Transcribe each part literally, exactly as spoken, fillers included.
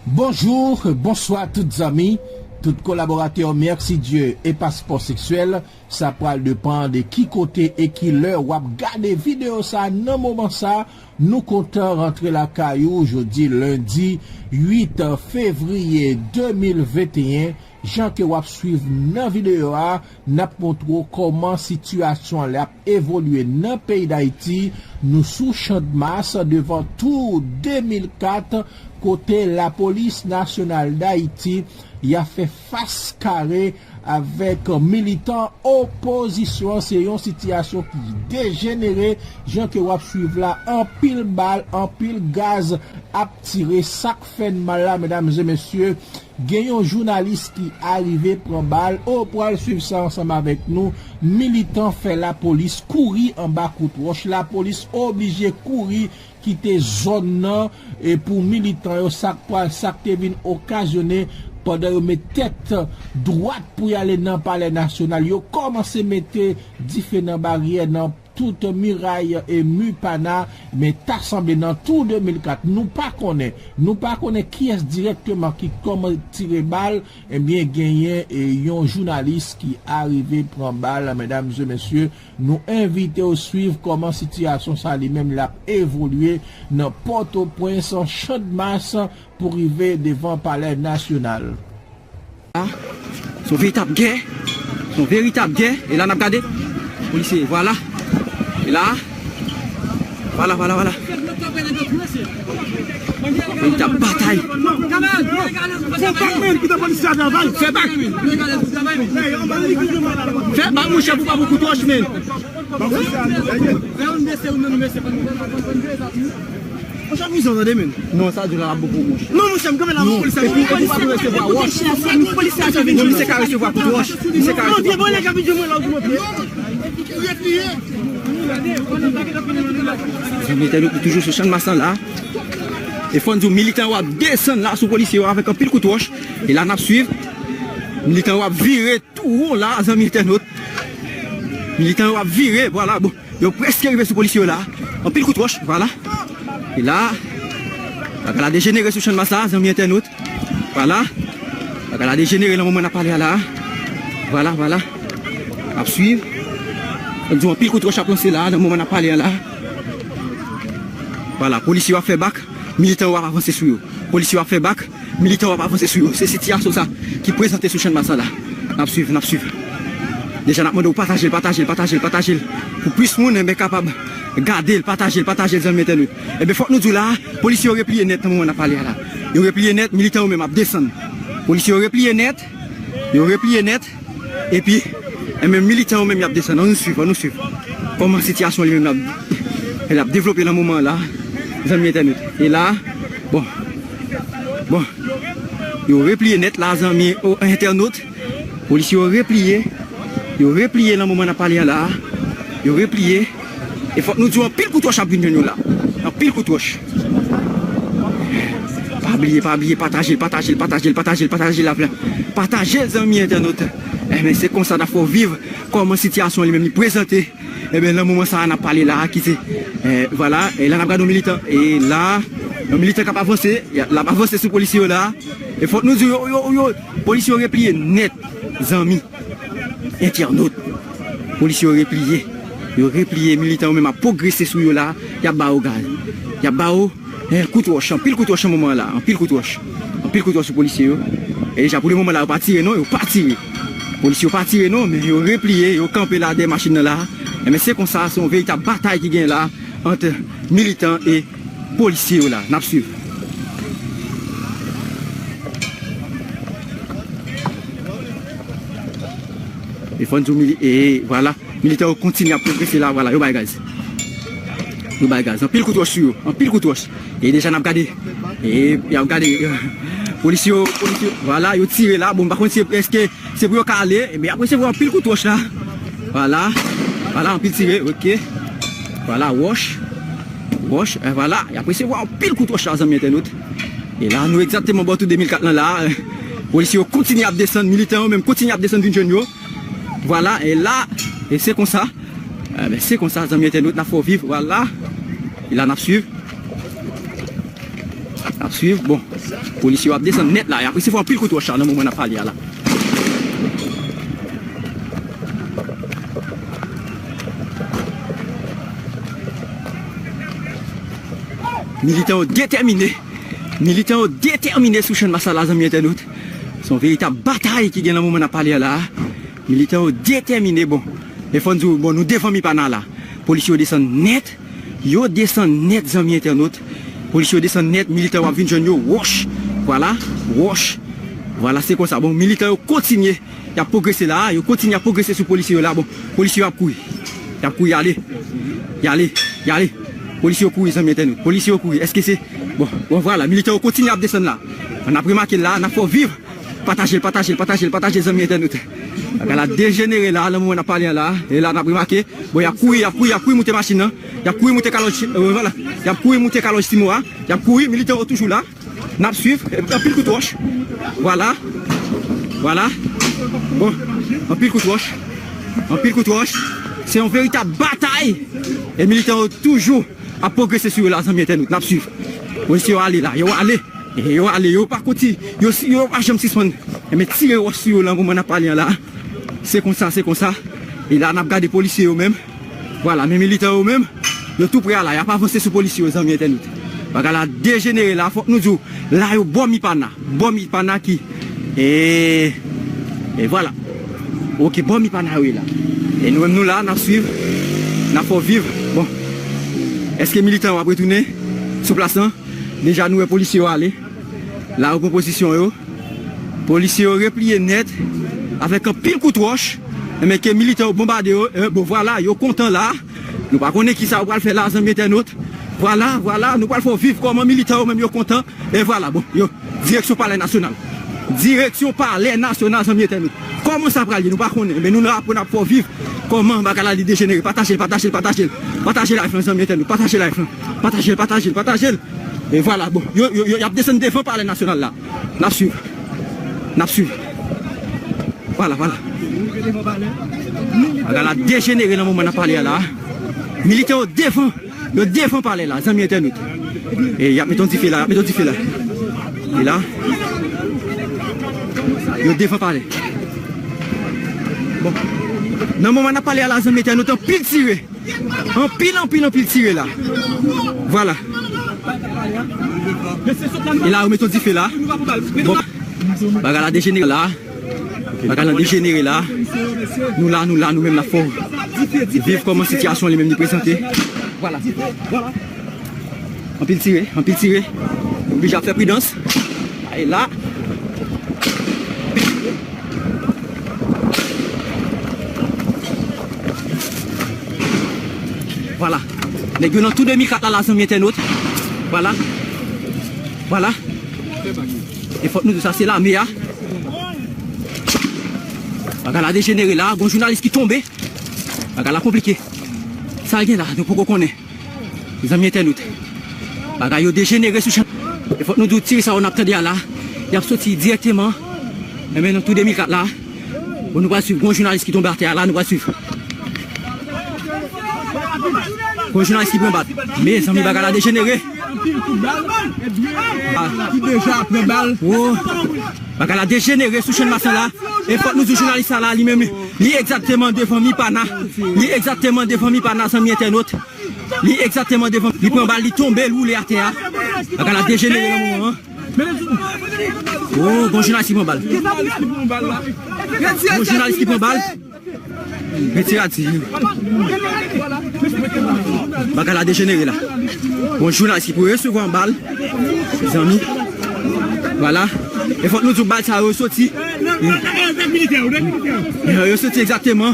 Bonjou, bonswa tout zanmi, tout kolaboratè Mèsidye e Paspò Seksyèl. Sa pral depann de ki kote e ki lè w ap gade videyo sa a. Nan moman sa a, nou kontan rantre lakay ou jodi lendi uit fevriye de mil venteyen. Jan ke w ap swiv nan videyo a, n ap montre w kòman sitiyasyon an ap evolye nan peyi Dayiti. Nou sou Chanmas devan Tou de mil kat, kote Lapolis Nasyonal Dayiti y ap fè fas kare avèk militan opozisyon an. Se yon sitiyasyon ki dejenere, jan ke w ap swiv la, anpil bal, anpil gaz ap tire. Sa k fè n mal la, medam e mesye, gen yon jounalis ki arive pran bal. O, pral swiv sa ansanm avèk nou. Militan fè lapolis kouri anba kout wòch. Lapolis oblije kouri kite zòn nan, e pou militan yo, sa k pral, sa k te vin okazyone pandan yo met tèt dwat pou y ale nan Palè Nasyonal. Yo kòmanse mete dife nan baryè, nan tout miray e mi pana, men ta sanble nan Tou de mil kat, nou pa konnen, nou pa konnen kiyès dirèkteman ki kòmanse tire bal, ebyen, genyen, e, yon jounalis ki arive pran bal, medam e mesye. Nou envite w swiv kòman sitiyasyon sa li menm l ap evolye nan Pòtoprens, Channmas, pou rive devan Palè Nasyonal. Se yon veritab gè. Se yon veritab gè. E la n ap gade. Polisye, vwala. E la. Vwala, vwala, vwala. Veritab batay. Fè bak, men, kite polisye a travay. Fè bak. Fè bak, monchè, pou pa pou kout wòch, men. Monchè, ap vizyon tande, men. Non, sa di la ap bon pou monchè. Non, monchè, m kanpe la. Non, epi, epi pa pou resevwa wòch. Non, misye ka resevwa kout wòch. Misye ka resevwa kout wòch. Non, vye bonè k ap vin jwenn mwen la, ou di mwen. Zanmi entènot, nou toujou sou Channmas lan la. E fò n di w, militan yo ap desann la sou polisye yo avèk anpil kout wòch. E la n ap swiv. Militan yo ap vire tou won la, zanmi entènot. Militan yo ap vire, vwala, bon. Yo prèske rive sou polisye yo la. Anpil kout wòch, vwala. E la, bagay la dejenere sou Channmas la, zanmi entènot. Vwala. Bagay la dejenere nan moman n ap pale a la. Vwala, vwala. Ap swiv. Yo di w anpil kout wòch ap lanse la, nan moman n ap pale a la. Vwala, polisye yo ap fè bak, militan yo ap avanse sou yo. Polisye yo ap fè bak, militan yo ap avanse sou yo. Se sitiyasyon sa ki prezante sou Channmas la. N ap swiv, n ap swiv. Deja n ap mande w pataje l, pataje l, pataje l, pataje l. Pou plis moun, enben, kapab gade l, pataje l, pataje l, zanmi entènot. Enben, fòk nou di w la, polisye yo repliye nèt nan moman n ap pale a la. Yo repliye nèt, militan yo menm ap desann. Polisye yo repliye nèt, yo repliye nèt, epi, enben, militan yo menm y ap desann. Ann nou swiv, ann nou swiv. Kòman sitiyasyon li menm l ap, l ap devlope nan moman an la, zanmi entènot. E la, bon, bon, yo repliye nèt la, zanmi entènot. Polisye yo repliye. Yo repliye nan moman n ap pale an la. Yo repliye. E fòk nou di w anpil kout wòch ap vin jwenn yo la. Anpil kout wòch. Pa bliye, pa bliye, pataje l, pataje l, pataje l, pataje l, pataje l, pataje l, zanmi entènot. Enben, se konsa n ap fè w viv kòman sitiyasyon li menm li prezante. Enben, nan moman sa a n ap pale la a, ki se, eh, vwala, e la n ap gade yon militan, e la, yon militan k ap avanse, l ap avanse sou polisye yo la. E fòk nou di yo, yo, yo, polisye yo repliye nèt, zanmi entènot. Polisye yo repliye, yo repliye, militan yo menm ap pwogrese sou yo la, y ap ba yo gaz. Y ap ba yo, eh, kout wòch, anpil kout wòch nan moman an la, anpil kout wòch. Anpil kout wòch sou polisye yo. E deja pou le moman la, yo pa tire non, yo pa tire. Polisye yo pa tire non, men yo repliye, yo kanpe la dèyè machin nan la. Enben, se konsa, se yon veritab batay ki gen la ant militan e polisye yo la. N ap swiv. E fò n di w mili-, e vwala, militan yo kontinye ap pwogrese la, vwala, yo bay gaz. Yo bay gaz. Anpil kout wòch sou yo, anpil kout wòch. E deja n ap gade. E y ap gade. Polisye yo, polisye yo, vwala, yo tire la. Bon, m pa konn si èske se pou yo ka ale, men y ap resevwa anpil kout wòch la. Vwala. Vwala, anpil tire, oke. Vwala, wòch. Wòch, e vwala, y ap resevwa anpil kout wòch la, zanmi entènot. E la, nou egzakteman bò Tou de mil kat lan la. Polisye yo kontinye ap desann, militan yo menm kontinye ap desann vin jwenn yo. Vwala, e la, e se konsa. Enben, se konsa, zanmi entènot, n ap fè w viv, vwala. E la, n ap swiv. N ap Swiv, bon, polisye yo ap desann nèt la, y ap resevwa anpil kout wòch la nan moman n ap pale a la. Militan yo detèmine, militan yo detèmine sou Channmas la, zanmi entènot. Se yon veritab batay ki gen nan moman n ap pale a la. Militan yo detèmine, bon. E fò n di w, bon, nou devan Mipana la. Polisye yo desann nèt. Yo desann nèt, zanmi entènot. Polisye yo desann nèt, militan yo ap vin jwenn yo. Wòch. Vwala. Wòch. Vwala, se konsa. Bon, militan yo kontinye. Y ap pwogrese la. Yo kontinye ap pwogrese sou polisye yo la. Bon, polisye yo ap kouri. Y ap kouri, ale. Y ale. Y ale. Polisye yo kouri, zanmi entènot. Polisye yo kouri. Èske se... Bon, bon, vwala. Militan yo kontinye ap desann la. N ap remake l la. N ap fè w viv. Pataje l, pataje l, pataje l, pataje l, zanmi entènot. Bagay la dejenere la, nan moman n ap pale an la. E la n ap remake, bon, y ap kouri, y ap kouri, y ap kouri moute machin nan. Y ap kouri moute kalòj, euh, vwala. Y ap kouri moute kalòj Simo a. Y ap kouri, militan yo toujou la. N ap swiv, e, anpil kout wòch. Vwala. Vwala. Bon, anpil kout wòch. Anpil kout wòch. Se yon veritab batay. E militan yo toujou ap pwogrese sou yo la, zanmi entènot. N ap swiv. Polisye yo ale la, yo ale. E yo ale, yo pa konti, yo, yo pa janm sispann. Enben, tire wòch sou yo la, moman n ap pale an la. Se konsa, se konsa. E la, n ap gade polisye yo menm. Vwala, men militan yo menm, yo tou prè a la, y ap avanse sou polisye yo, zanmi entènot. Bagay la dejenere la, fòk nou di w, la yo bò Mipana, bò Mipana ki, e, e vwala. Oke, bò Mipana yo ye la. E nou menm nou la, n ap swiv, n ap fè w viv. Bon, èske militan yo ap retounen sou plas lan? Deja nou wè polisye yo ale. La yo pran pozisyon yo. Polisye yo repliye nèt avèk anpil kout wòch. Enben ke militan yo bonbade yo. E, bon, vwala, yo kontan la. Nou pa konnen kisa yo pral fè la, zanmi entènot. Vwala, vwala, nou pral fè w viv kòman militan yo menm yo kontan. E vwala, bon, yo, direksyon Palè Nasyonal. Direksyon Palè Nasyonal, zanmi entènot. Kòman sa pral ye, nou pa konnen. Men nou nan apre n ap fè w viv kòman bagay la li dejenere. Pataje l, pataje l, pataje l. Pataje live lan, zanmi entènot. Pataje live lan. Pataje l, pataje l, pataje l. E vwala, bon, yo, yo, yo, y ap desann devan Palè Nasyonal la. N ap swiv. N ap swiv. Vwala, vwala. Bagay la dejenere nan moman n ap pale a la. Militan yo devan, yo devan palè la, zanmi entènot. E y ap mete yon dife la, y ap mete yon dife la. E la, yo devan palè. Bon. Nan moman n ap pale a la, zanmi entènot, anpil tire. Anpil, anpil, anpil tire la. Vwala. E la, yo mete yon dife la. Bon. Bagay la dejenere la. Bagay la dejenere la. Nou la, nou la, nou menm n ap fè w viv kòman sitiyasyon li menm li prezante. Vwala. Anpil tire, anpil tire. Oblije ap fè pridans. Ay la. Vwala. Nèg yo nan tou de mil kat la, la, zanmi entènot. Vwala. Vwala. E fòk nou di sa, se lame a. Bagay la dejenere la, gon jounalis ki tonbe. Bagay la konplike. Sa l gen la, nou poko konnen. Zanmi entènot. Bagay yo dejenere sou chan. E fòk nou di w tire sa yo n ap tande a la. Y ap soti dirèkteman. Enben nan tou de mil kat la. Bon, nou pral swiv. Gon jounalis ki tonbe atè a la, nou pral swiv. Gon jounalis ki pran bal. Mezanmi, bagay la dejenere. Ki deja pran bal. Wo. Bagay la dejenere sou Channmas la. E fòk nou di jounalis sa la, li menm, li egzakteman devan Mipana. Li egzakteman devan Mipana, zanmi entènot. Li egzakteman devan. Li pran bal, li tonbe, li woule atè a. Bagay la dejenere nan moman an. Oh, gon jounalis ki pran bal. Gon jounalis ki pran bal. Retire a di. Bagay la dejenere la. Gon jounalis ki pou resevwa yon bal. Zanmi. Vwala. E fòk nou di w bal sa yo soti. Yo soti egzakteman.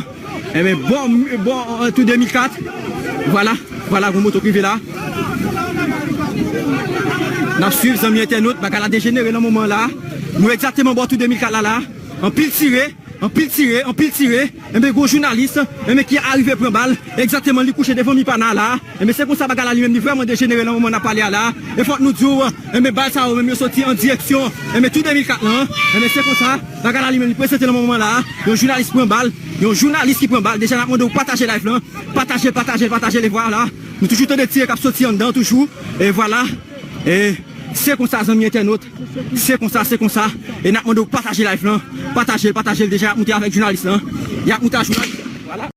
Enben, bò, bò, euh, tou de mil kat. Vwala, vwala, gon moto k rive la. N ap swiv, zanmi entènot, bagay la dejenere nan moman la. Nou egzakteman bò tou de mil kat la, la. Anpil tire, anpil tire, anpil tire. Enben, gon jounalis, enben, ki arive pran bal. Egzakteman, li kouche devan Mipana la. Enben, se konsa bagay la li menm, li vrèman dejenere nan moman n ap pale a la. E fòk nou di w, enben, bal sa yo menm, yo soti an direksyon, enben, tou de mil kat lan. Enben, se konsa, bagay la li menm, li prezante nan moman la. Yon jounalis pran bal. Yon jounalis ki pran bal. Deja, n ap mande w pataje live lan. Pataje l, pataje l, pataje l. E vwala. Nou toujou tande tire k ap soti anndan toujou. E vwala. E Se konsa, zanmi entènot. Se konsa, se konsa. E n ap mande w pataje live lan. Pataje l, pataje l deja. Y ap moute avèk jounalis lan. Y ap moute ak jounalis. Vwala.